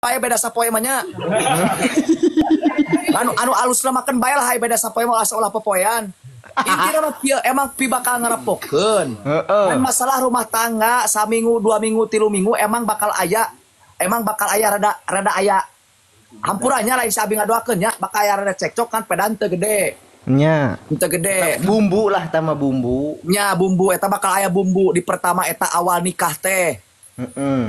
Bae beda sapoe mah nya. Anu anu alusna makan bae lah beda sapoe mah asa ulah popoean. Intina mah kieu emang pi bakal ngarepokeun. Heeh. Kan masalah rumah tangga saminggu, 2 minggu, 3 minggu emang bakal aya, emang bakal aya rada rada aya hampurannya lain si abi ngadoakeun nya, bakal aya rada cekcok kan pedan teu gede. Nya. Teu gede. Bumbu lah tama bumbu. Nya bumbu eta bakal aya bumbu di pertama eta awal nikah teh.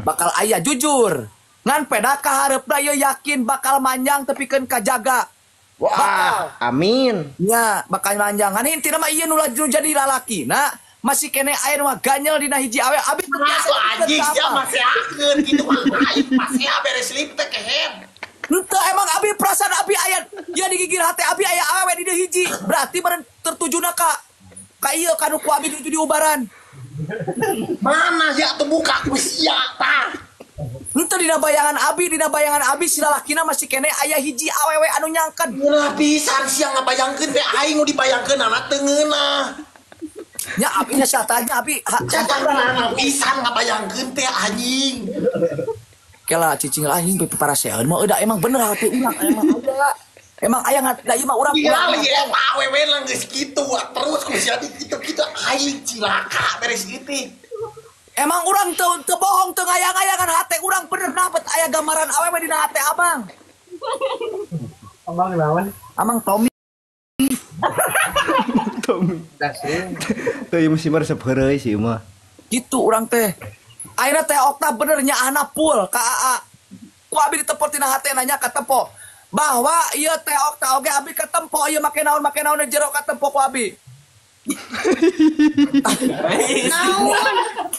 Bakal aya jujur. Ngan peda kahareupna ieu yakin bakal manjang tepikeun kajaga. Wah, amin. Nya bakal manjang. Ngan intina mah ieu nu nu jadi lalaki. Nah, masih kene aya nu ganyel dina hiji awe abi teu biasa Atuh anjing ka sia apa. maseakeun kitu mah aing pasea beres lip teh kehed. Henteu emang abi perasaan abi aya ya digigir hate abi aya awewe di dieu hiji. Berarti meureun tertujuna ka ieu ka nu ku abi nuju diubaran. Mana ya tuh buka ku sia tah. Henteu dina bayangan abi si lalakina masih kene aya hiji awewe anu nyangken. Ngeunah pisan sia ngabayangkeun teh aing nu dibayangkeun anak teu ngeunah. Nya abi nya satanya abi Ngeunah pisan ngabayangkeun teh anjing. Kela cicing lah anjing pipi parasean mah udah emang bener hati urang emang aya. Emang aya da ieu mah urang Tinggal ya eta awewe lah geus kitu terus ku sia di kitu-kitu aing cilaka beres kitu. Emang urang teu teu bohong teu ngayang-ngayangan hate urang bener dapet aya gambaran awewe dina hate abang. Abang naon? Amang Tommy. Tommy. Tuh ieu mesti resep heureuy sih mah. Gitu urang teh. Ayeuna teh Okta bener nyaahna full ka AA. Ku abi ditepor tina hate nanya katempo. Bahwa ieu teh Okta oge abi katempo ieu make naon jero katempo ku abi. Naon?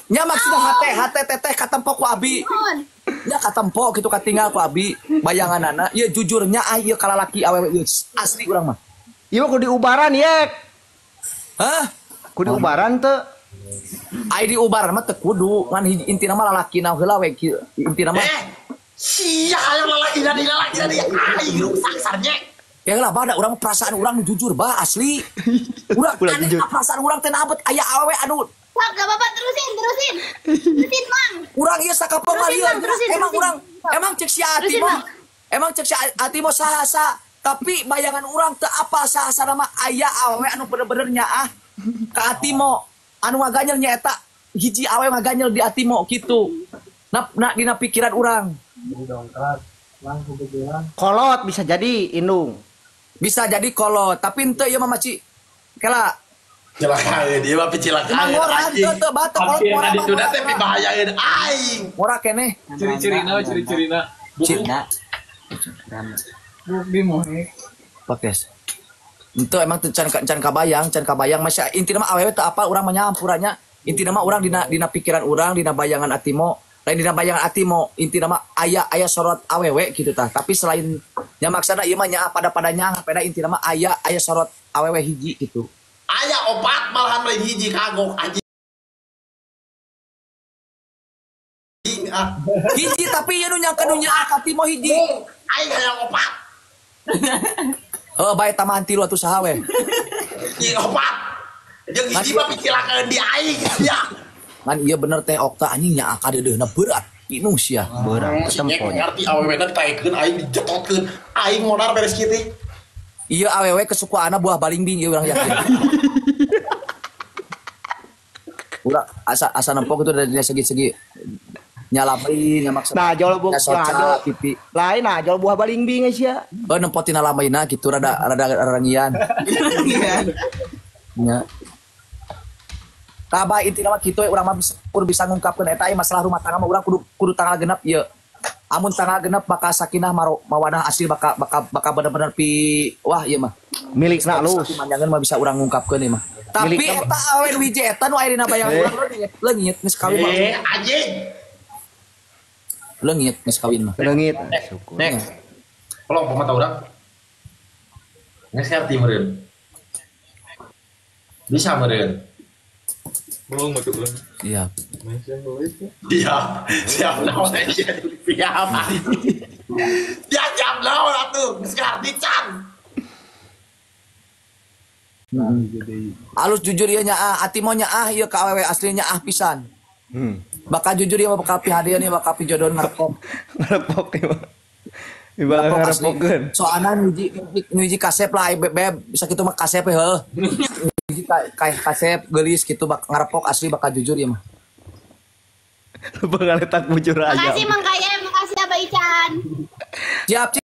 Nya maksudna hate hate teteh katempo ku abi. Naon? Nya katempo gitu katinggal ku abi bayanganana ieu jujur nyaah ieu kalalaki awewe ieu asli urang mah. Ieu mah kudu diubaran yek. Hah? Kudu diubaran teu? Ai diubaran mah teu kudu ngan hiji intina mah lalakina heula we kieu intina mah. Eh, sia hayang lalaki jadi lalaki jadi aing rusak sarnya. Ya lah bah da urang mah perasaan urang nu jujur bah asli. Urang Ulah aneh jujur. perasaan urang teh nabet aya awewe anu Sok, gak apa-apa, terusin, terusin. Terusin, Mang. urang ieu sakapeng Terusin, ieu Mang, terusin, emang terusin. urang emang cek si Ati Terusin, mah Mang. emang cek si Ati mah saha tapi bayangan urang teu apa saha mah aya awewe anu bener-bener nyaah ka Atimo anu ngaganyel nya eta hiji awewe ngaganyel di Atimo kitu na, na dina pikiran urang Dongkrak. Mang kudu bilang. Kolot bisa jadi indung. Bisa jadi kolot tapi henteu ieu mah maci kela. Cilakaeun ieu mah picilakaeun. Emang ngora henteu teu batok kolot Hampir ngora tadi mah, tuna ngora, teh pibahayaeun aing. Ngora keneh. Ciri-cirina, ciri-cirina. Ciri. Buk di mohe. Pakes. Itu emang teu can kabayang, can kabayang masya intina mah awewe teu apa urang mah nyampurannya. Intina mah urang dina dina pikiran urang, dina bayangan atimo, lain dina bayangan atimo, intina mah aya aya sorot awewe gitu tah. Tapi selain nya maksana ieu mah nya pada pada nya pada intina mah aya aya sorot awewe hiji gitu. Aya opat malahan lain hiji kagok anjing. Ah. Hiji tapi ieu nu nyangka nu nyaah ka Timo hiji. Mung aing hayang opat. Heuh bae tambahan tilu atuh saha we. Ieu opat. Jeung hiji mah picilakaeun di aing ya. Ngan ieu bener teh Okta anjing nyaah ka deudeuhna berat pinuh sia. Beurang Si Nyek ketempo nya. ngarti awewe na ditaekeun aing dijetotkeun. Aing modar beres kieu teh. Ieu awewe kesukaanna buah balingbing ieu urang yakin. Urang asa asa nempok itu dari segi-segi nyalabri nya maksud. Nah, jol bu, nya soca, nah, jol, pipi. Lain nah, jol buah balingbing sia. Oh, nempot tina lamaina gitu rada rada rangian. Nya. Kabah intina mah kitu we urang mah bisa kudu bisa ngungkapkeun eta aya masalah rumah tangga mah urang kudu kudu tanggal genep ieu. Amun tanggal genep bakal sakinah mawadah asli bakal bakal bakal bener-bener pi wah ieu mah. Milikna alus. Manjangan mah bisa urang ngungkapkeun ieu mah. Tapi Milikna- eta awe nu hiji eta nu aya dina bayangan urang leungit, leungit geus kawin mah. Eh anjing. Leungit geus kawin mah. Leungit. Syukur. Next. Tolong pemata urang. Geus ngerti meureun. Bisa meureun. Belum betul belum. Siap. Siap, siap naon teh siap. Ya siap naon atuh, geus ngarti can. Alus jujur ieu nyaah, ati mau nyaah ieu ka awewe asli nyaah pisan. Bakal jujur ya bakal pihadian ya bakal pijodohan ngarepok. Ngarepok ieu mah. Ieu bakal ngarepokeun. Soalna nuji kasep lah beb bisa kitu mah kasep heuh. Nuji kasep geulis kitu bak ngarepok asli bakal jujur ya mah. Bakal letak bujur Makasih ayam. Mang Kayem, makasih Abah Ican. Siap.